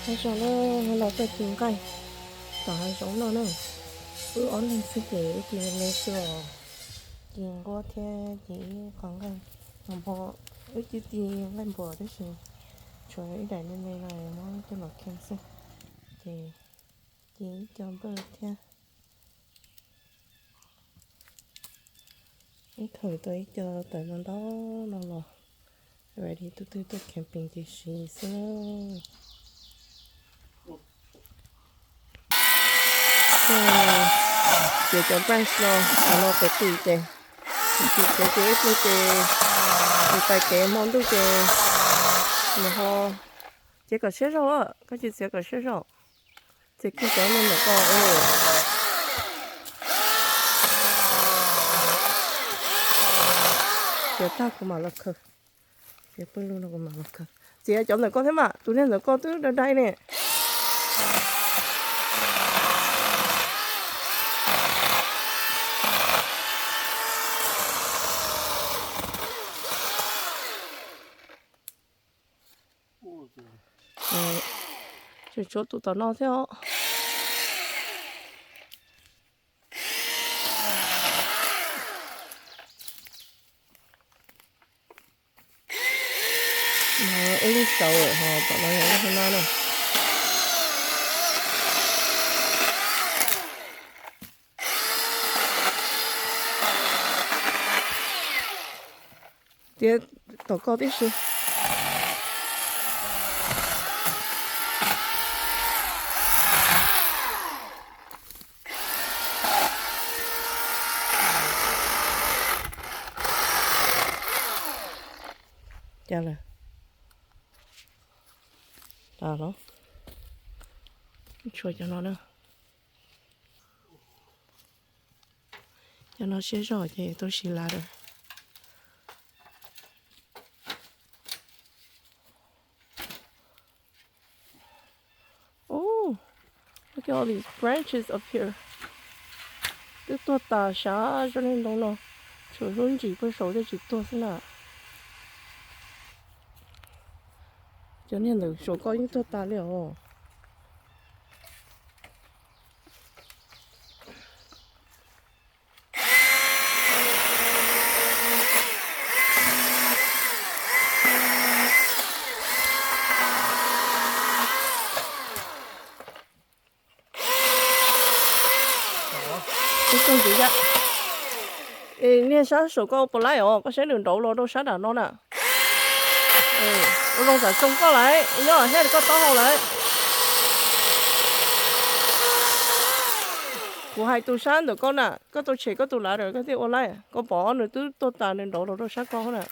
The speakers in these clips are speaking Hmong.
Nyob zoo na, hnub no tuaj ci nqaij tom hav zoov no na. Wb ob leeg xwb ces wb ci me me xwb os. Ci nquab thiab ci ib qho nqaij. Npog, wb ci ti nqaij npuas tab sis tshuav ib daim me me no muab coj los kheej xwb. Ces ci ib co npawj thiab. Ib thaum tau ib co tawm no ntau no los, ready tus twg tuaj camping ces siv xwb. Ces cov branch no, cov no qis qis ces, qis qis ces ib pliag ces mus pais kev hmo ntuj ces nws ho txiav kom siab zog, koj tsis txiav kom siab zog, txiav kiag cov no ntawm ko. Txiav tag kuv mam los khaws. Txiav pawg lug no kuv mam los khaws. Txiav cov ntawm ko thiab mas, tus niag ntawm ko twb dai dai ne. Tseem tshuav tus tom no thiab os. Ib lub saud ho tom no yog lub hauv no na. Tias tom ko tib si. Cas lawm? Tshuav cov no na. Cov no siab zog ces tuaj siv ladder. Oh, look at all these branches up here. Twb tuag tas sab zog li ntawd no, tshuav lub ntsis pem saud thiaj tsis tuag xwb na. Cov niag ntawm saum ko yeej tuag tas li os. Niag sab saum ko puas laib os, koj saib nws nraud los rau sab nram no na. Ua zoo tsam tsoo koj lawm, nyob thiab koj taub hau lawm. Kuv hais tus sab ntawm koj na, koj tau tshem koj tus ladder koj thiaj ua laib, koj pom nws twb tuag tas nws nraud los rau sab ko na.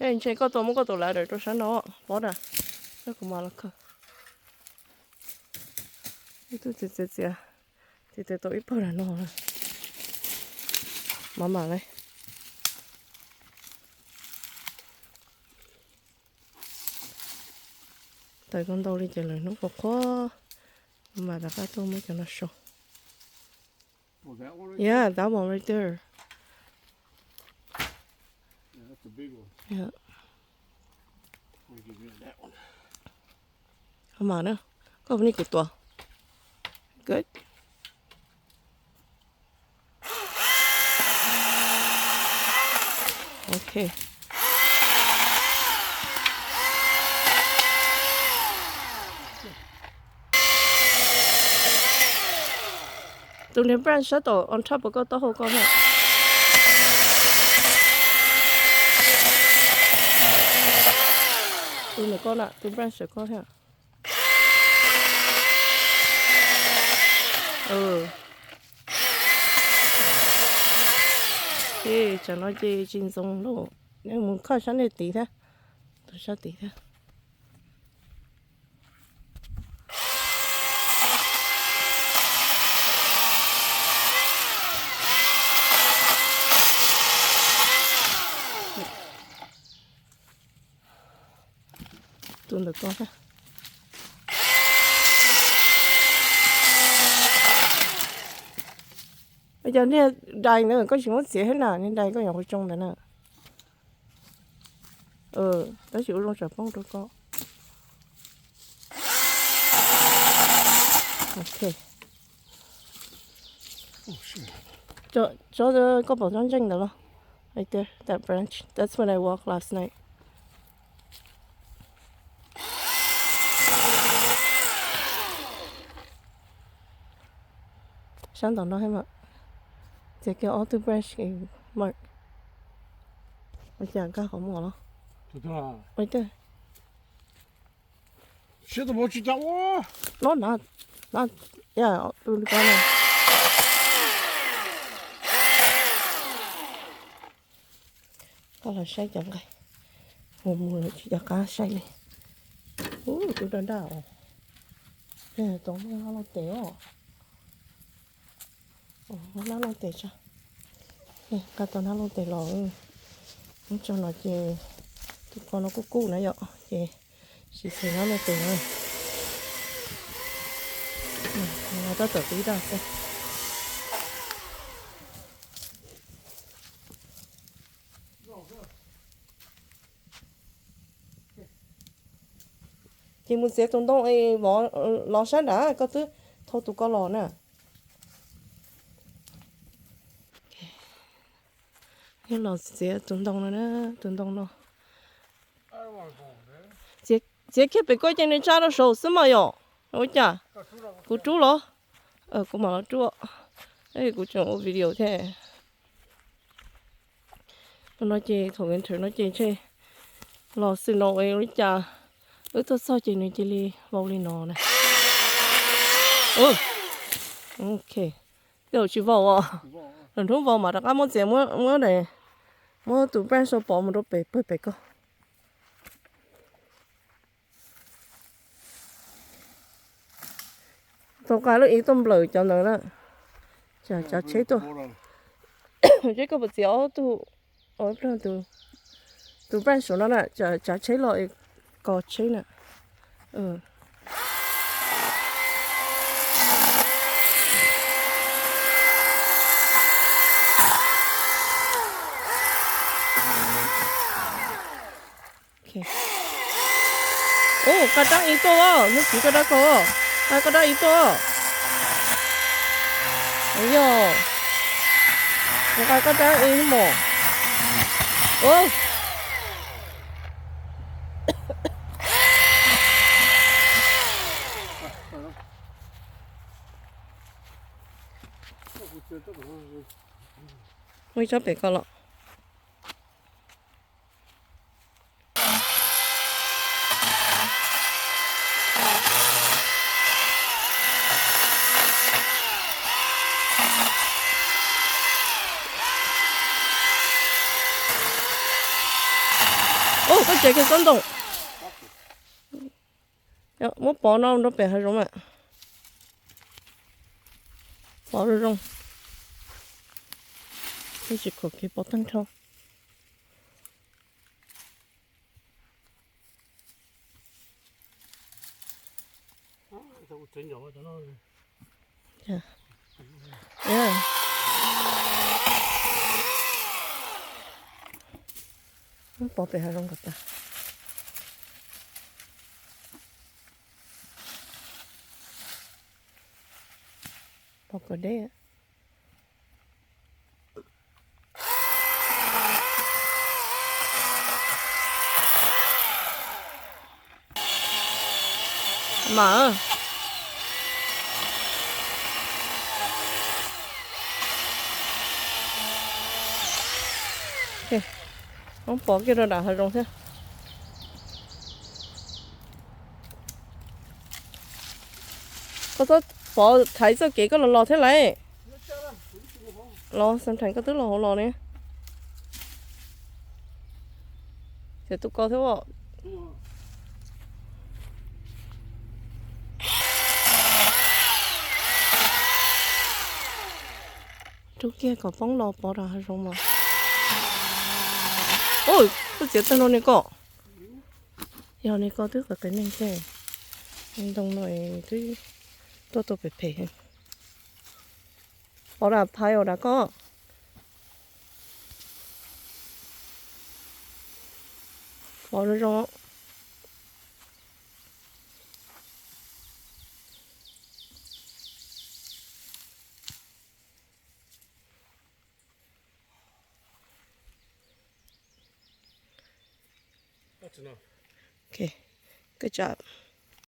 Ntshe koj tau muab koj tus ladder rau sab no, pov na, kuv mam los khaws. Ib tug txiav txiav txiav, txiav tau ib pawg nram no. Mam mam li. Tawm tau ntau li ces lawm hnub qhuav qhuav, mam rov qab tuaj muab cov no sau. Yeah, that one right there. Yeah. Ho mam na, koj ua li kuv tua. Good. Ok. Tus niag branch sab tom on top of koj taub hau ko na. Tus ntawm ko na, tus branch sawv ko thiab. Ces tsam no ces tsis ntxoov lauj, nej mus khoj sab niag tid thiab, tus sab tid thiab. Tus ntawm ko thiab. Cov niag dais ntawd koj tsis muab txiav thiab na, niag dais koj nyuam qhuav tsoo ntawd na. Tab sis ua zoo tsam poob rau koj. Ok. Tso, tso, koj pom tsob ntseej ntawd los? Right there, that branch. That's when I walked last night. Sab ntawm no thiab mas. Txiav kiag ob tug branch mark. Ua cas nkag qhov muag los? Ua cas? Siab tus npau tsis cas ua. No na, na, ya, tus li pab no. Koj los saib cov nqaij. Mus mus lawm tsis nco qab saib li. Ub, tus daj daj os. Tau muaj nab lauj tes os. Nab lauj tes tso. Nqa tau nab lauj tes los. Muab tso no ces tus ko no kuj kub na yom, ces siv xws nab lauj tes na. Tab tom tib daj xwb. Ces mus txiav tus ntoo es vov los sab nrad, koj twb thau tus ko los na. Yog los txiav tus ntoo no na, tus ntoo no. Txiav kiag pem ko ces nws tsa rau saud xwb mas yom. Ua cas? Kuv rub los? Kuv mam los rub. Kuv tseem ua video thiab. No ces thaum winter no ces ntshe los xwm no ua li cas, wb tuaj txog ces nws cia li vau li no na. Ok, tej zaum tsis vau os. Lwm hnub vau mas rov qab muab txiav, muab, muab tus branch sau pov mus rau pem pawg pem ko. Tau nqa lub ib tuaj nplawm cov ntawd na. Tsav tsheb tuaj. Seb koj puas txiav ob tug, tus branch no na, tsav tsheb los kos tsheb na. Ub, koj dab ib tuaj, hnub txiv koj dab ko, koj dab ib tuaj. Yog, nqa koj dab ib mos. Ua ib tsob pem ko los. Ub, koj tsev kiag tsob ntoo. Muab pov no rau pem hav zoov mas. Pov zoo zoo. Tsis khuam kiag pov tag nrho. Pov pem hav zoov kom tas. Pov kom deb. Mas muab pov kiag rau nram hav zoov thiab. Koj txhob pov thaiv txoj kev koj los los thiab lauj. Los, sometimes koj twb los hauv los ne. Ces tus ko thiab os. Rub kiag kom poob los pov rau hav zoov mas. Ub, koj txiav tag no ne koj. Yog ne koj twb qiv qiv neeg thiab. Ntoo no twb tuaj tau phem phem. Pov rau phais os rau koj. Pov zoo zoo. Okay, good job.